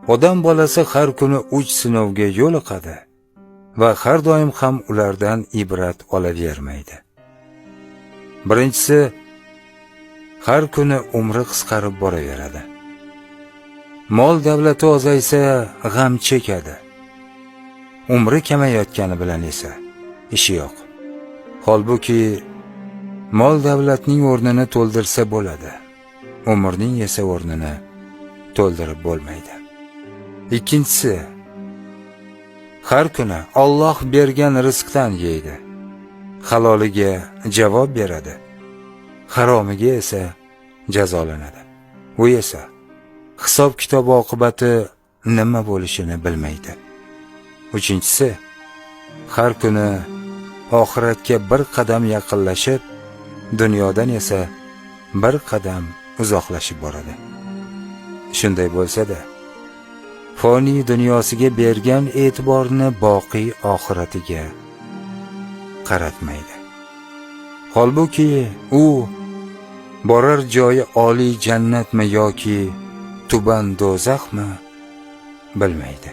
Odam bolasi har kuni 3 sinovga yo'liqadi va har doim ham ulardan ibrat olavermaydi. Birinchisi, har kuni umri qisqarib boraveradi. Mol davlati ozaysa g'am chekadi. Umri kamayotgani bilan esa ishi yo'q. Holbuki mol davlatning o'rnini to'ldirsa bo'ladi. Umrning esa o'rnini to'ldirib bo'lmaydi. Ikkinchisi, har kuni Alloh bergan rizqdan yeydi. Haloliga javob beradi. Haromiga esa jazolanadi. U esa hisob kitob oqibati nima bo'lishini bilmaydi. Uchinchisi, har kuni oxiratga bir qadam yaqinlashib, dunyodan esa bir qadam uzoqlashib boradi. Shunday bo'lsa-da, foniy dunyosiga bergan e'tiborni boqiy oxiratiga qaratmaydi. Holbuki u borar joyi oliy jannatmi yoki tuban do'zaxmi bilmaydi.